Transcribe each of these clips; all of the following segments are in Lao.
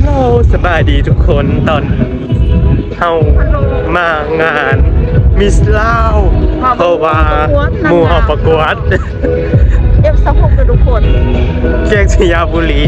ໂອ້ ສະບາຍດີທຸກຄົນ ຕອນນີ້ເຮົາມາງານມິສລາວ ເພາະວ່າໝູ່ເຮົາປະກວດ ເອັຟຊາວຫົກ ເດີທຸກຄົນ ແຂວງໄຊຍະບູລີ.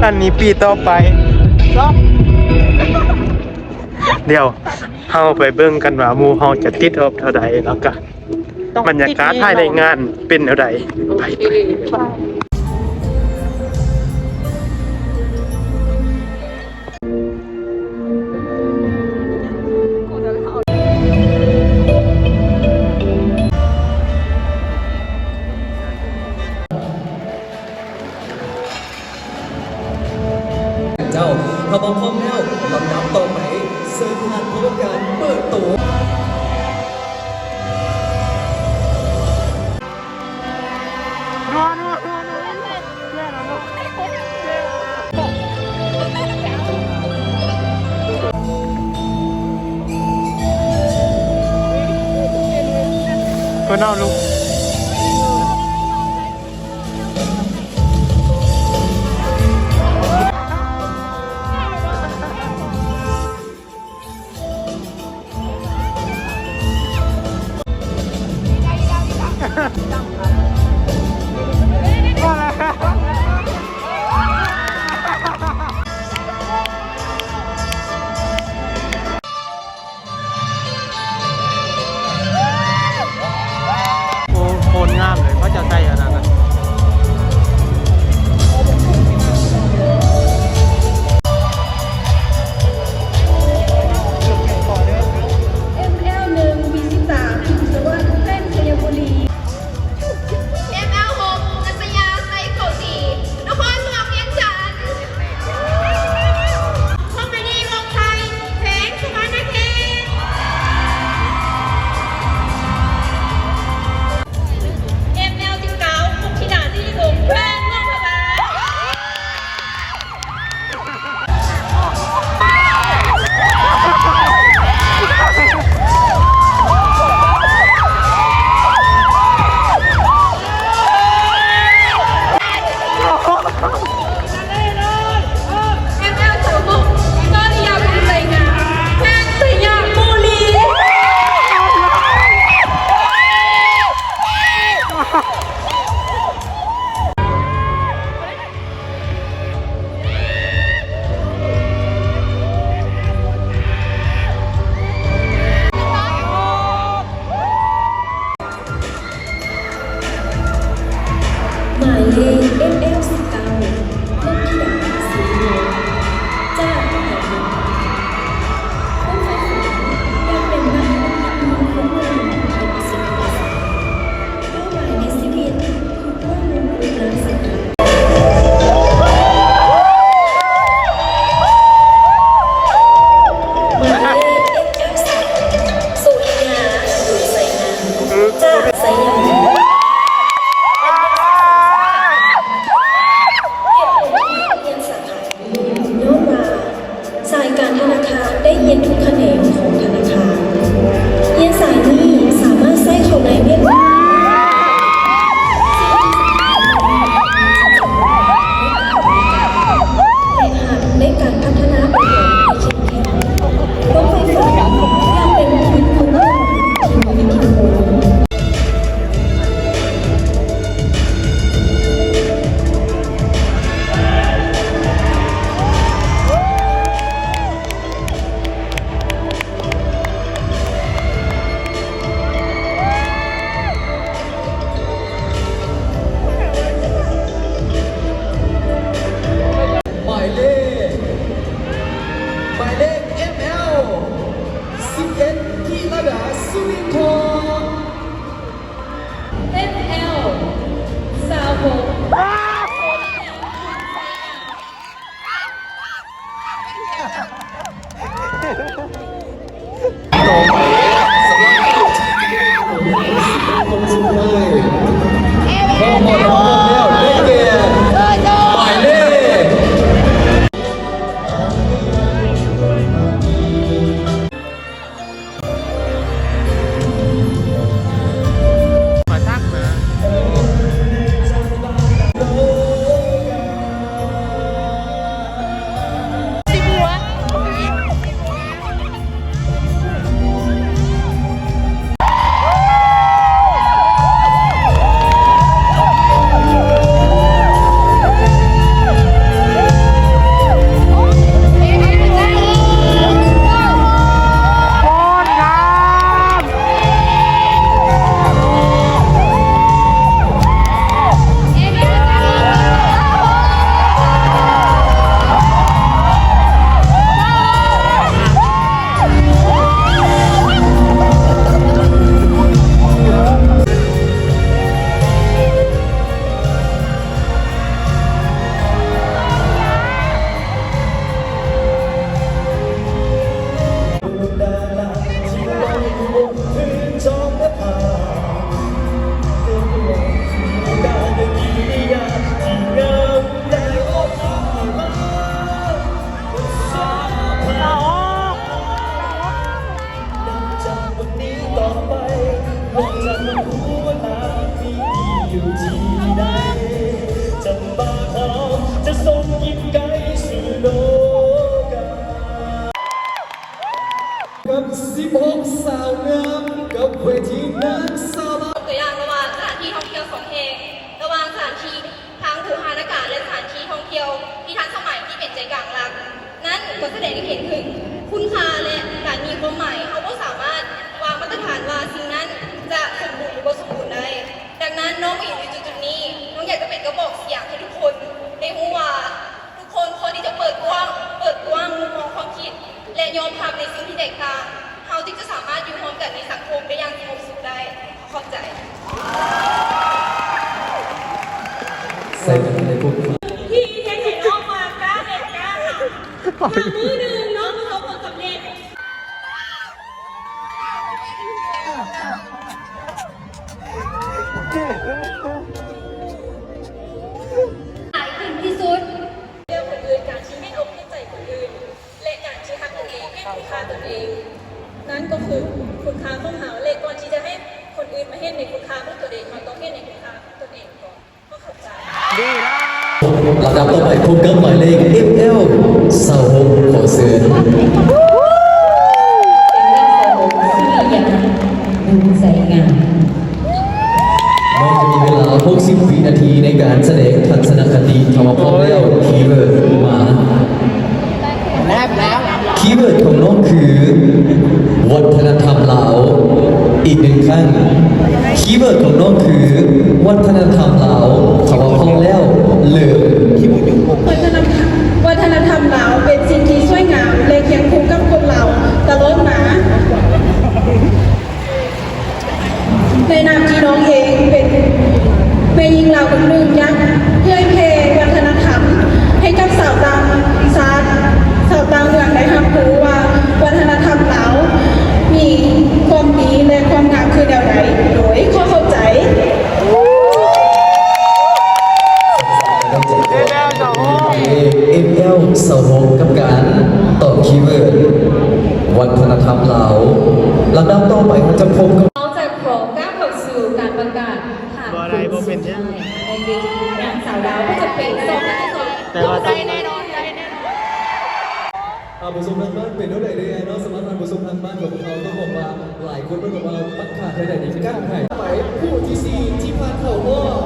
ອັນນີ້ປີຕໍ່ໄປ ດຽວເຮົາໄປເບິ່ງກັນວ່າໝູ່ເຮົາຈະຕິດຮອບເທົ່າໃດ ແລ້ວກະ ບັນຍາກາດພາຍໃນງານເປັນແນວໃດ? ໄປ ໄປ. ເຈົ້າ ຖ້າພ້ອມແລ້ວ ລຳດັບຕໍ່ໄປ ເຊີນທ່ານພົບກັບການເປີດໂຕ. ເພິ່ນເອົາລູກ ໂອ້ ໂຄດງາມເລີຍ ເຂົາເຈົ້າໃສ່ອັນນັ້ນນະ. ເອັມແອລໜຶ່ງ ບີສິບສາມ ພິມສະຫວັນ ແຂວງໄຊຍະບູລີ. ເອັມແອລຫົກ ກັດສະຍາ ໄຊເຂົ້າສີ ນະຄອນຫຼວງວຽງຈັນ. ຄອມມານີ ວົງໄຊ ແຂວງສະຫວັນນະເຂດ. ເອັມແອລສິບເກົ້າ ພຸກທິດາ ສິລິວົງ ແຂວງຫຼວງພະບາງ. ເອັມແອລສາມຫົກ ກາລິຍາ ບຸນໄຊງາມ ແຂວງໄຊຍະບູລີ. ໝາຍເລກ ເອັມແອລສິບເກົ້າ ນົກທິດາ ສີນວນ ຈາກແຂວງ ເປົ້າໝາຍໃນຊີວິດຄືຜູ້ລຸ້ນລຸກເຮືອງສັງຄະມ. ໝາຍເລກ ເອັມແອລສາມ ໂສພິຍາ ບຸນໄຊງາມ ຈາກໄຊຍະບູລີ. ເຫດຜົນທີ່ນັກຮຽນສາຂາ ຍ້ອນວ່າສາຍການທະນາຄານໄດ້ຮຽນທຸກຂະແໜງຂອງທະນາຄານ. ຮຽນສາຍນີ້ສາມາດໃຊ້ເຂົ້າໃນວຽກງານ ແລະ ຮັບໃນການພັດທະນາປະເທດໃຫ້ເຂັ້ມແຂງ. ຄວາມໃຝ່ຝັນຢາກເປັນບຸກຄົນທີ່ມີອິດທິພົນ. ໝາຍເລກ ໝາຍເລກ ເອັມແອລສິບເອັດ ທິລະດາ ສຸວິນທອນ. ເອັມແອລຊາວຫົກ ຕໍ່ໄປ ສຳລັບຄົນສຸດທ້າຍ ເຂົ້າມາຮອບແລ້ວ ໄດ້ແກ່ ໝາຍເລກ ມາທັກນະ ສິບ ກັບສິບຫົກສາວງາມ ກັບເວທີນາງສາວລາວ. ຕົວຢ່າງລະຫວ່າງສະຖານທີ່ທ່ອງທ່ຽວສອງແຫ່ງ, ລະຫວ່າງສະຖານທີ່ທາງບູຮານາການ ແລະ ສະຖານທີ່ທ່ອງທ່ຽວທີ່ທັນສະໄໝທີ່ເປັນໃຈກາງຫຼັກນັ້ນ ກໍສະແດງໃຫ້ເຫັນເຖິງຄຸນຄ່າ ແລະ ການມີຄວາມໝາຍ. ເຮົາບໍ່ສາມາດວາງມາດຕະຖານວ່າສິ່ງນັ້ນຈະສົມບູນ ຫຼື ບໍ່ສົມບູນໄດ້. ດັ່ງນັ້ນ ນ້ອງມາຢູ່ໃນຈຸດໆນີ້ ນ້ອງຢາກຈະເປັນກະບອກສຽງໃຫ້ທຸກຄົນໄດ້ຮູ້ວ່າ ທຸກຄົນຄວນທີ່ຈະເປີດກວ້າງ, ເປີດກວ້າງມຸມມອງຄວາມຄິດ ແລະ ຍອມຮັບໃນສິ່ງທີ່ແຕກຕ່າງ, ເຮົາຈຶ່ງຈະສາມາດຢູ່ຮ່ວມກັນໃນສັງຄົມໄດ້ຢ່າງສະຫງົບສຸກໄດ້. ຂໍຂອບໃຈ. ໃສ່ໃນພວກ ທີ່ເຮັດໃຫ້ນ້ອງວ່າກ້າເຮັດກ້າທຳ. ຖ້າມື້ໜຶ່ງນ້ອງປະສົບຜົນສຳເລັດ ຫຼາຍຂຶ້ນທີ່ສຸດ. ເລື່ອງຄົນອື່ນ, ການທີ່ເຫັນອົກເຫັນໃຈຄົນອື່ນ ແລະ ການທີ່ຮັກຕົນເອງ, ເຫັນຄຸນຄ່າຕົນເອງ, ນັ້ນກໍຄືຄຸນຄ່າຂອງເຮົາ. ແລະ ກ່ອນທີ່ຈະໃຫ້ຄົນອື່ນມາເຫັນໃນຄຸນຄ່າຂອງຕົນເອງ, ເຮົາຕ້ອງເຫັນໃນຄຸນຄ່າຂອງຕົນເອງກ່ອນ. ລຳດັບຕໍ່ໄປ ພົບກັບໝາຍເລກ ເອັຟແອລ ຊາວຫົກ ຂໍເຊີນ. ເອັຟແອລ ຊາວຫົກ ສຸລິຍາ ບຸນໄຊງາມ. ນ້ອງຈະມີເວລາ ຫົກສິບ ວິນາທີ ໃນການສະແດງທັດສະນະຄະຕິ. ຖ້າວ່າພ້ອມແລ້ວ ຄີເວີດມາ. ຄີເວີດຂອງນ້ອງຄື ວັດທະນະທຳລາວ. ອີກໜຶ່ງຄັ້ງ, ຄີເວີດຂອງນ້ອງຄື ວັດທະນະທຳລາວ. ຖ້າວ່າພ້ອມແລ້ວ ເລີ່ມ. ວັດທະນະທຳ ວັດທະນະທຳລາວເປັນສິ່ງທີ່ສວຍງາມ ແລະ ຄຽງຄູ່ກັບຄົນລາວຕະຫຼອດມາ. ໃນນາມທີ່ນ້ອງເອງເປັນແມ່ຍິງລາວຄົນໜຶ່ງ ຢາກເຜີຍແຜ່ວັດທະນະທຳໃຫ້ກັບຊາວຕ່າງຊາດ, ຊາວຕ່າງເມືອງໄດ້ຮັບຮູ້ວ່າ ວັດທະນະທຳລາວມີຄວາມດີ ແລະ ຄວາມງາມຄືແນວໃດ. ໂດຍ ຂໍຂອບໃຈ. ເອັຟແອລ ຊາວຫົກ ກັບການຕອບຄີເວີດ ວັດທະນະທຳລາວ. ລຳດັບຕໍ່ໄປເຮົາຈະພົບກັບ ເຮົາຈະຂໍກ້າວເຂົ້າສູ່ການປະກາດຫາ ບໍ່ໄດ້ ຜູ້ສຸດທ້າຍ ບໍ່ເປັນຫຍັງ ໃນເວທີນາງສາວລາວ ກໍຈະເປັນສອງພັນຊາວສອງ. ແຕ່ວ່າ ໄດ້ແນ່ນອນ ໄດ້ແນ່ນອນ. ທ່ານຜູ້ຊົມທາງບ້ານເປັນແນວໃດແດ່ເນາະ? ສຳລັບທ່ານຜູ້ຊົມທາງບ້ານຂອງເຮົາ ຕ້ອງບອກວ່າຫຼາຍຄົນເພິ່ນບອກວ່າມັນຂາດແນວໃດນີ້ ກ້າງໄທ. ໄປຜູ້ທີສີ່ທີ່ຜ່ານເຂົ້າຮອບ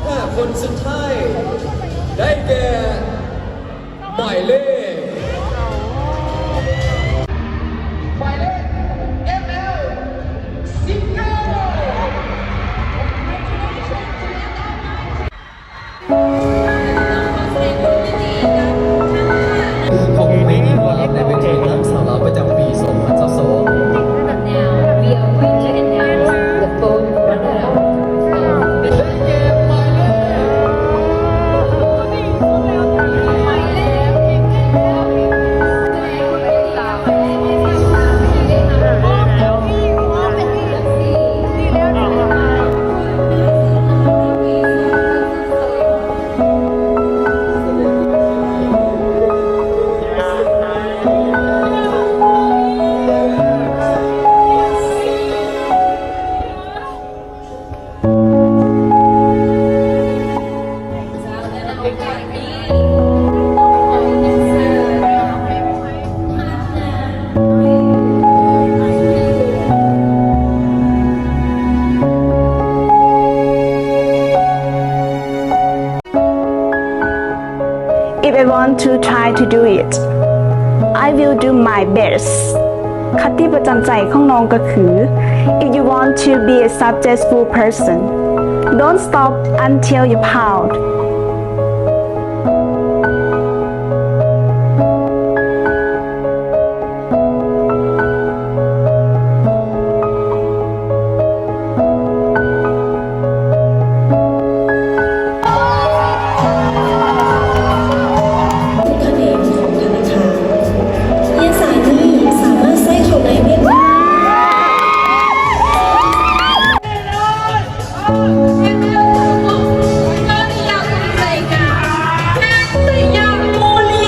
ຫ້າຄົນສຸດທ້າຍ ໄດ້ແກ່ ໝາຍເລກ ໝາຍເລກ ເອັຟແອລ ສິບເກົ້າ. ຂອບຄຸນໃນເວທີນາງສາວລາວປະຈຳປີສອງພັນຊາວສອງ. Now we are going to announce the fourth runner-up. If I want to try to do it, I will do my best. ຄະຕິປະຈຳໃຈຂອງນ້ອງກໍຄື If you want to be a successful person, don't stop until you're proud. ທຸກຂະແໜງຂອງທະນາຄານ ເອກະສານນີ້ສາມາດໃຊ້ເຂົ້າໃນວຽກງານ ເປັນເລື່ອງຂອງ ເຈົ້າທີ່ຢາກເປັນໃຈກາງ ແພດສະຍາບູລີ.